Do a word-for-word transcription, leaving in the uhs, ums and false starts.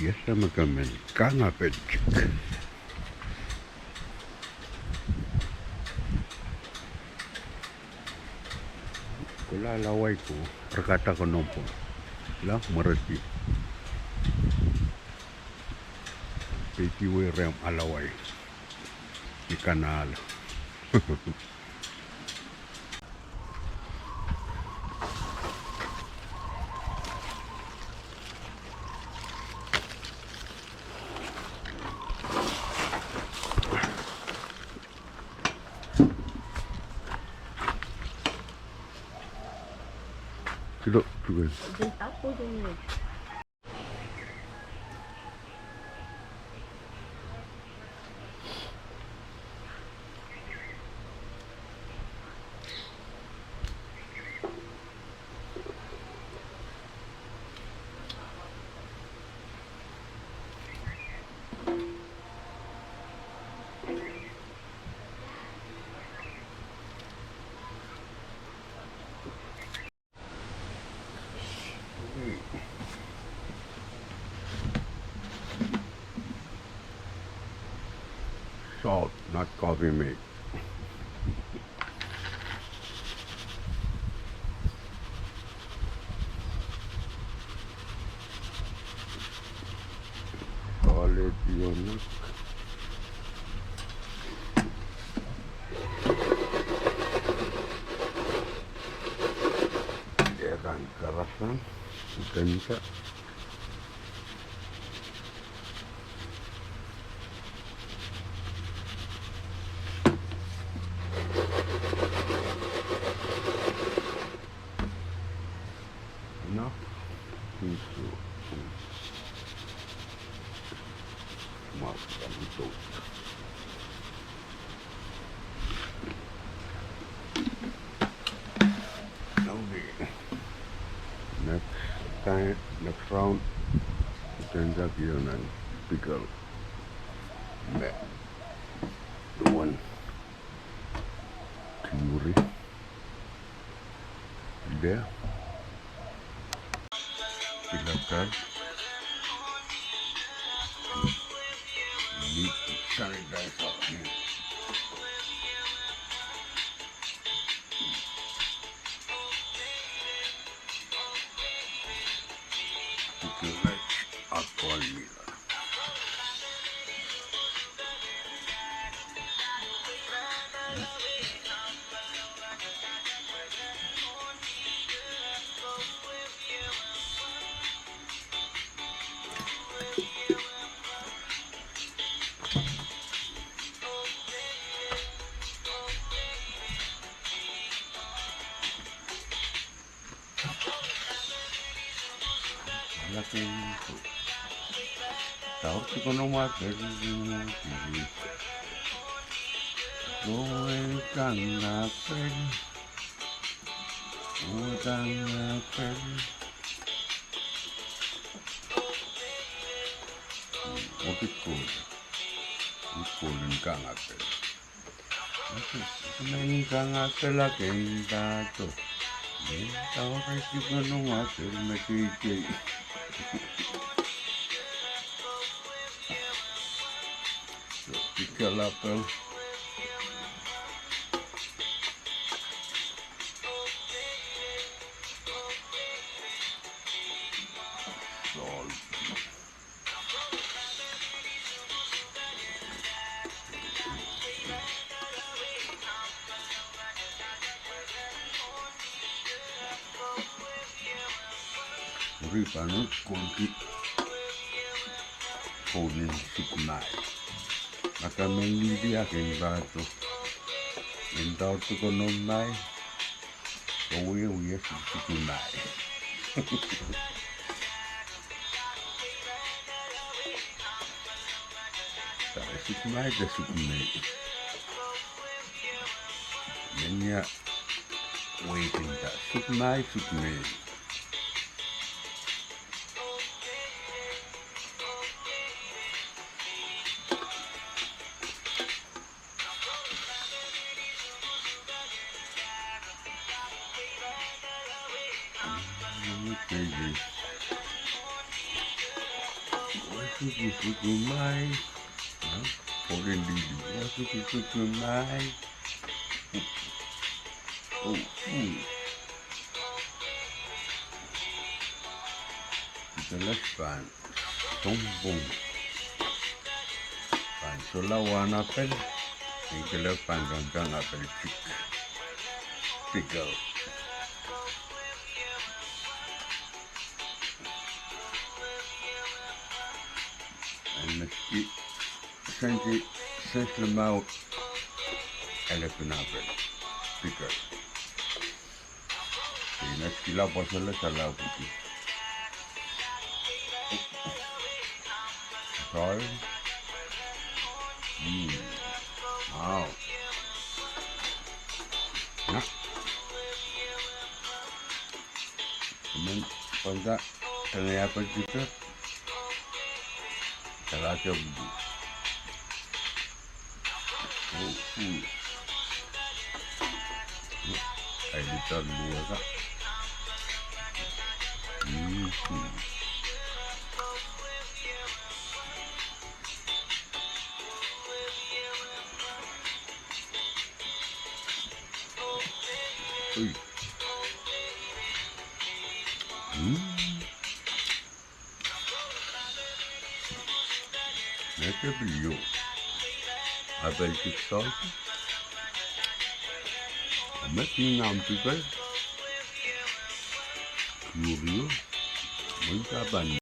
Iesa me ke men kangapel tik. Kolahla wai ko, rekada konohpo. La mweredi. Peki wei rehmw alawai. Ni kanahla. Kilo, tuken. Salt, not coffee mate. Koalehdi onek. Ia kan karasang, kanta. Enough. Think so. Mas kami so. Okay. Next time, next round, kanta kio nan pickle. Me. Duwen. Tiuri. There. Pickle. Need sanitizer. Pickle, alcohol mila. Laki. Taur tikonoma peri. Kowe kangapel. Kowe kangapel. Oki kol. Kol en kangapel. Mehn kangapel a keindahdo. Mehn taur tikonoma peri me keikei. So, pickle apple. Salt. Uri pahn kolki. Kolin sukmai. Maka mehn lihdi a keindahdo. Mehn taur tikonoma. Kowe wia sukmai. Sare sukmai de sukmai. Mehn ia wehwehki sukmai, sukmai. Sukusuku mai. Huh? Pwolen lili. Sukusuku mai. Oh, hmm. Ih kelehpw pahn sounpwong. Pahn sohla wahn apel. Ih kelehpw pahn rongorong apel tik. Pickle. Ih, senti, senti limau. Ele pahn apel. Pickle. Ih, next kila pwosele sala pwuki. Sorry. Hmm. Wow. Nah. Kemen pwanda tengei apel tipe. Sala tipe. Oh, hmm. Ai, litar luwasa. Hmm. Ui. Hmm. Nete pil ieu. Apel tik salt. Met ni nam pickle. Ieu ieu. Mwen tapan.